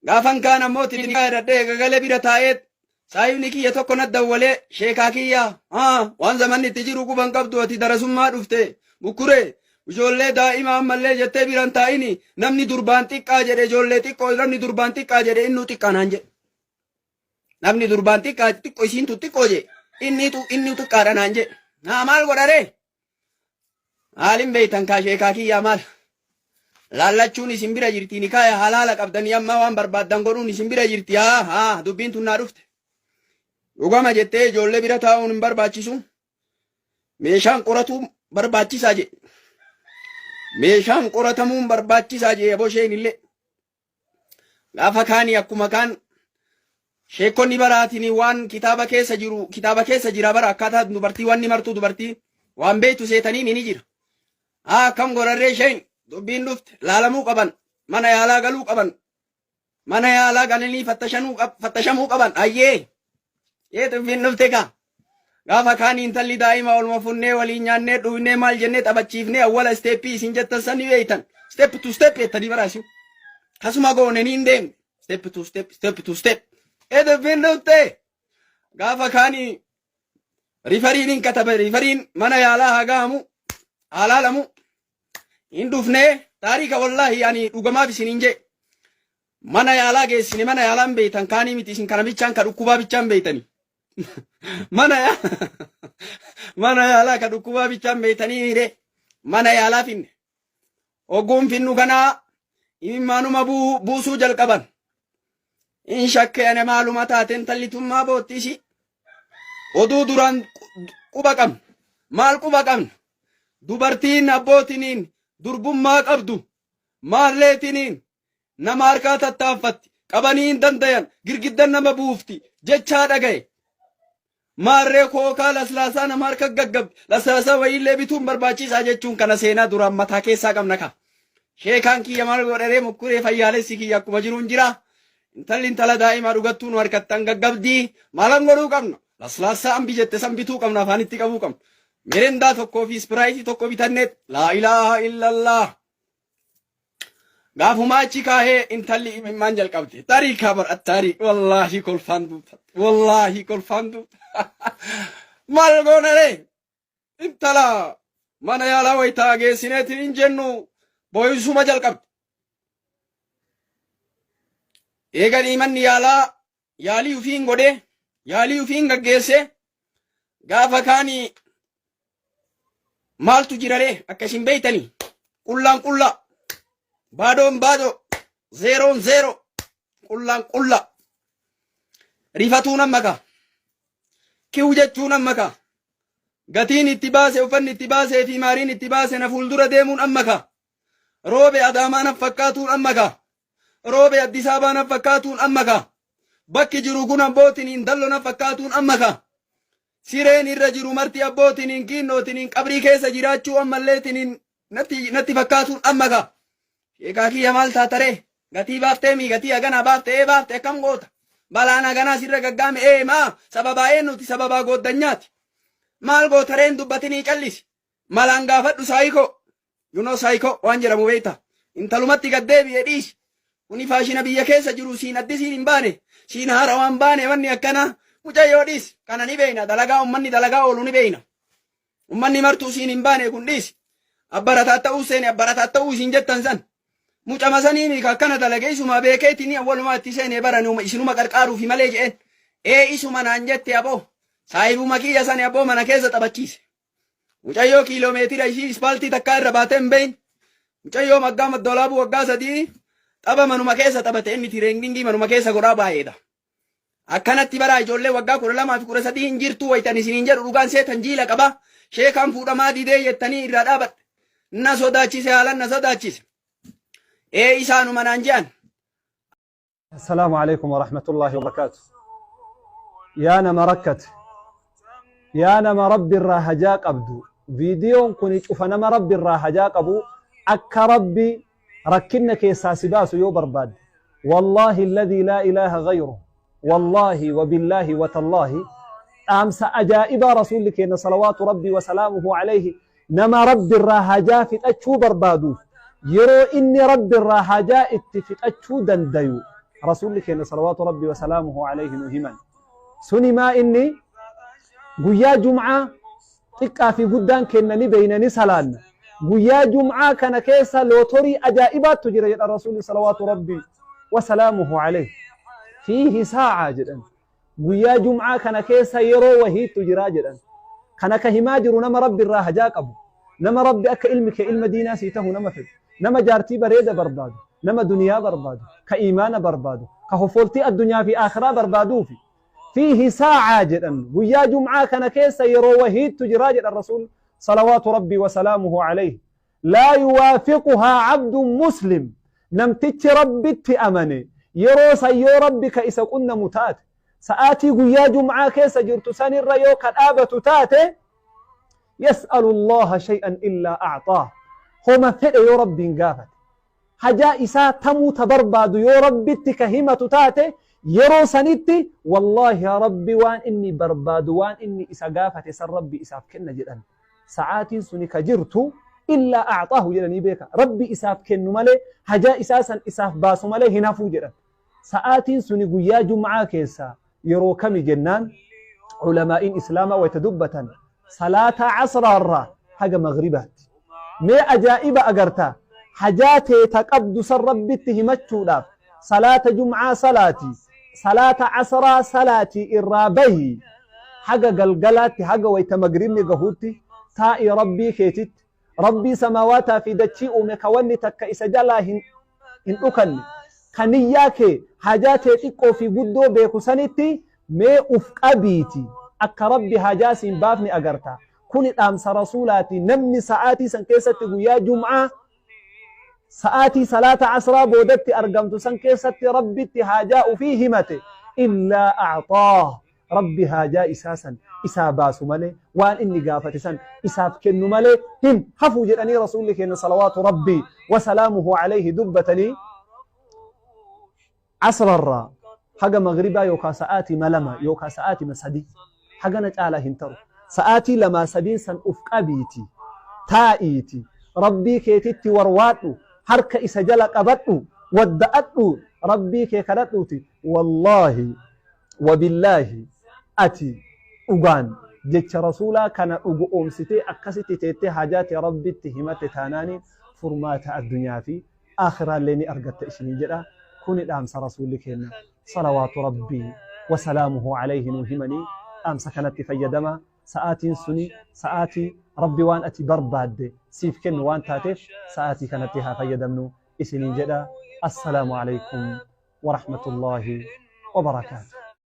Gaafan kaan ammoo tinikaa hidhadhee eegagalee bira taa'ee saayibni kiyya tokko na dawwalee, sheekaa kiyya, haa waan zamanni itti jiru quban qabdu, ati darasummaa dhufte mukkuree ijoollee daa'ima ammallee jettee biran taa'ini, namni durbaan xiqqaa jedhe, ijoollee xiqqoo, namni durbaan xiqqaa jedhe innuu xiqqaa naan jedhe. Namni durbaan xiqqaa xiqqoo isiintu xiqqoo jedhe, inni xiqqaadha naan jedhe. Haa maal godharee? Maalin beeytan kaa sheekaa kiyyaa, maal? Laallachuun isin bira jirti, nikaaya halaala qabdanii amma waan barbaaddan godhuun isin bira jirti. Haa haa, dubbiin tun naa dhufte. Dhugama jettee ijoollee bira taa'uun hin barbaachisu. Meeshaan qoratuu barbaachisaa jedhe. Meeshaan qoratamuun barbaachisaa jedhe aboo isheen illee. Gaafa kaanii akkuma kaan sheekonni baraatiin waan kitaaba keessa jiru, kitaaba keessa jira bara, akkaataa dubartii wanni martuu dubartii waan beektu seetanii ni jira. Haa akkam gorarree isheen dubbiin dhufte, laalamuu qaban, mana yaalaa galuu qaban, mana yaalaa galanii fattashamuu qaban. Ayyee ee, dubbiin dhufte kaa. Gaafa kaan intalli daa'ima olma funnee waliin nyaannee dhugnee maal jennee taphachiifnee, awwala step isin jettan san ni beeytan. Step to step jettanii baraasu. Kasuma goone ni hin deemne. Step to step, step to step. Ee, dubbiin dhufte. Gaafa kaanii rifariin hin katabe, rifariin mana yaalaa haa gahamu, haa laalamu. Hin dhufnee taariika, wallaahi ani dhugamaaf isin hin jee. Mana yaalaa geessine, mana yaalaan beeytan kaanii miti, isin kana bichaan ka dhukkubaa bichaan beeytanii. Mana yaalaa ka dhukkubaa bichaan beeytanii hire, mana yaalaa finne. Ogguun finnu kanaa imimmaanuma buusuu jalqaban. In shakke ane, maaluma taateen tallitummaa boottisi. Oduu duraan quba qabna. Maal quba qabna? Dubartiin abbootiniin durbummaa qabdu maalleetiniin nama harkaa tattaaffatti, qabanii hin dandayan, girgiddan nama buufti jechaa dhagaye. Maarree kookaa laslaasaa nama harka gaggabdi, laslaasaa wayiillee bituun barbaachisaa jechuun kana seenaa duraan mataa keessaa qabna ka. Sheekaan kiyya maal godharee mukkuree, fayyaalessi kiyya akkuma jiruun jira. Intalli intala daa'imaa dhugattuu nu harkattan gaggabdii, maalan godhuu qabna? Laslaassaa ambi jette san bituu qabna, afaanitti qabuu qabna. Mirindaa tokkoo fi Sprite tokko bitannee, laa ilaaha illallah. Gaafuma achi kaahee intalli imimmaan jalqabde. Tarii kabar attarii, wallaahi kolfaan duuta. Wallaahi kolfaan duuta. Maal goonaree? Intala mana yaalaa wayitaa geessineetiin hin jennu boo'isuma jalqabde. Eeganii manni yaalaa yaalii ufiin godhee yaalii ufiin gaggeessee, gaafa kaanii maaltu jiraree? Akka isin beeytanii qullaan qullaa, baadoon baadoo, zeeroon zeeroo, qullaan qullaa. Rifatuun amma kaa, kiw jechuun amma kaa, gatiin itti baase, uffanni itti baasee fi maariin itti baase na fuuldura deemuun amma kaa, roobe Adaamaa na fakkaatuun amma kaa, roobe Addis Ababaa na fakkaatuun amma kaa, bakki jiru kun abbootiin dallo na fakkaatuun amma kaa, sireen irra jiru marti abbootiin kiinnootiin qabrii keessa jiraachuu ammalleetiin natti fakkaatuun amma kaa. Sheekaa kiyya, maal taataree? Gatii baaftee mii, gatii haganaa baafte, ee baafte, akkam goota? Balaan haganaa sirra gaggaame, ee maa sababaa eenyuti? Sababaa gooddanyaati. Maal gootareen? Dubbatinii callisi. Malaan gaafadhu saayikoo. Yunoo saayikoo waan jedhamu beekta. Intalumatti gad deebi'ee dhiisi. Kuni faashina biyya keessa jiru, siin addisiin hin baane. Siin haara waan baane wanni akkana. Mucayyoo dhiisi. Kana ni beekna. Dalagaa ummanni dalagaa oolu ni beekna. Ummanni martuu siin hin baane kun, dhiisi. Abbarataa ta'uu seene, abbarataa ta'uu isin jettan san. Mucama sanii miika akkana dalage, isuma beekeetiin awwalumaa itti seenee baranuma isinuma qarqaaruufi malee je'een. Ee, isuma naan jette aboo. Saahibuma kiyya sani aboo mana keessa taphachiise. Mucayyoo kiiloomeetira ishii ispaaltii takkaa irra baatee hin beeyin. Mucayyoo maggaa maddoolaabuu waggaa 3 tapha manuma keessa taphate, inni training manuma keessa godhaa baay'eedha. Akkanatti bara ijoollee waggaa 12 fi 13 hin jirtu wayitan isiniin jedhu dhugaan seetan jiila qaba. Sheekaan fuudhamaa didee jettanii irraa dhaabadhe. Na sodaachise, haalan na sodaachise. Ee, isaanuma naan je'an. السلام عليكم ورحمة الله وبركاته. Yaa nama rakkate, yaa nama Rabbi irraa hajaa qabdu, viidiyoon kun cufa nama Rabbi irraa hajaa qabu. Akka Rabbi rakkinna keessaa si baasu yoo barbaadde, والله الذي لا إله غيره، والله وبالله وتالله, dhaamsa ajaa'ibaa rasuulli keenya صلوات ربي وسلامه عليه nama Rabbi irraa hajaa fixachuu barbaaduuf, yeroo inni Rabbi irraa hajaa itti fixachuu dandayu. Rasuulli keenya salawaatu rabbi wasalaamuhu alayhi nu himan. Suni maa inni guyyaa jum'aa xiqqaa fi guddaan kenna ni beeyna ni salaanna. Guyyaa jum'aa kana keessa lootorii ajaa'ibaattu jira jedha Rasuulli salawaatu rabbi wasalaamuhu alayhi. Fiihi saa'aa jedhan. Guyyaa jum'aa kana keessa yeroo wahiittu jira jedhan. Kana ka himaa jiru nama rabbi irraa hajaa qabu. Nama rabbi akka ilmi kee ilma diinaa sii tahu nama fedhu. Nama jaartii bareeda barbaadu. Nama duniyaa barbaadu. Ka iimaana barbaadu. Ka hofoltii addunyaa fi aakhiraa barbaaduufi. Fiihi saa'aa jedhan. Guyyaa jum'aa kana keessa yeroo wahiittu jira jedhan Rasuul salawaatu rabbii wasalaamuhu alayhi. Laa yuwaafiquhaa abdun muslim. Namtichi rabbitti amane yeroo san yoo rabbi ka isa qunnamu taate sa'aatii guyyaa jum'aa keessa jirtu sanirra yoo ka dhaabatu taate yas'alu allaha shay'an illaa a'xaah. Homa fedhe yoo rabbiin gaafate hajaa isaa tamuu ta barbaadu yoo rabbitti ka himatu taate yeroo sanitti wallaahi rabbi waan inni barbaadu waan inni isa gaafate san rabbi isaaf kenna jedhan. Sa'aatiin suni ka jirtu illaa a'xaahu jedhanii beeka. Rabbi isaaf kennu malee hajaa isaa san isaaf baasu malee hin hafuu jedhan. Sa'aatiin suni guyyaa jum'aa keessa yeroo kami jennaan ulamaa'iin islaamaa wayta dubbatan salaata asraarraa haga magribaatti. Mee ajaa'iba agartaa hajaa teeta qabdu san rabbitti himachuudhaaf salaata jum'aa salaati salaata asraa salaatii irraa bahi haga galgalaatti haga wayta magribni gahuutti taa'i rabbii keetitti rabbii samaawaataa fi dachii uume ka wanni takka isa jalaa hin dhukanne ka niyyaa kee hajaa tee xiqqoo fi guddoo beeku sanitti mee uf qabiiti akka rabbi hajaa siin baafne agarta. Kuni dhaamsa rasuulaati. Namni sa'aatii san keessatti guyyaa jum'aa sa'aatii salaata asraa boodatti argamtu san keessatti rabbitti haajaa ufii himate illaa a'xaah. Rabbi haajaa isaa san isaa baasu malee waan inni gaafate san isaaf kennu malee hin hafu jedhanii rasuulli keenya salawaatu rabbii wasalaamuhu alayhi dubbatanii asrarraa haga magribaa yookaa sa'aatii 2 yookaa sa'aatii 3 hagana caalaa hin taru. Sa'aatii 2 3 san uf qabiiti taa'iiti rabbii keetitti warwaadhu harka isa jala qabadhu wadda'adhu rabbii kee kadhadhuuti wallaahi wabillaahi ati dhugaan jecha rasuulaa kana dhugu oomsitee akkasitti teettee hajaa tee rabbitti himatte taanaaniin furmaata addunyaa fi aakhiraallee ni argatta isiniin jedha. Kuni dhaamsa rasuulli keenya salawaatu rabbii wasalaamuhu alayhi nuu himanii dhaamsa kanatti fayyadama. Sa'aatiin suni sa'aatii rabbi waan ati barbaadde siif kennu waan taateef sa'aatii kanatti haa fayyadamnu isiniin jedha. Assalaamu alaykum warahmatullaahi wabarakaatu.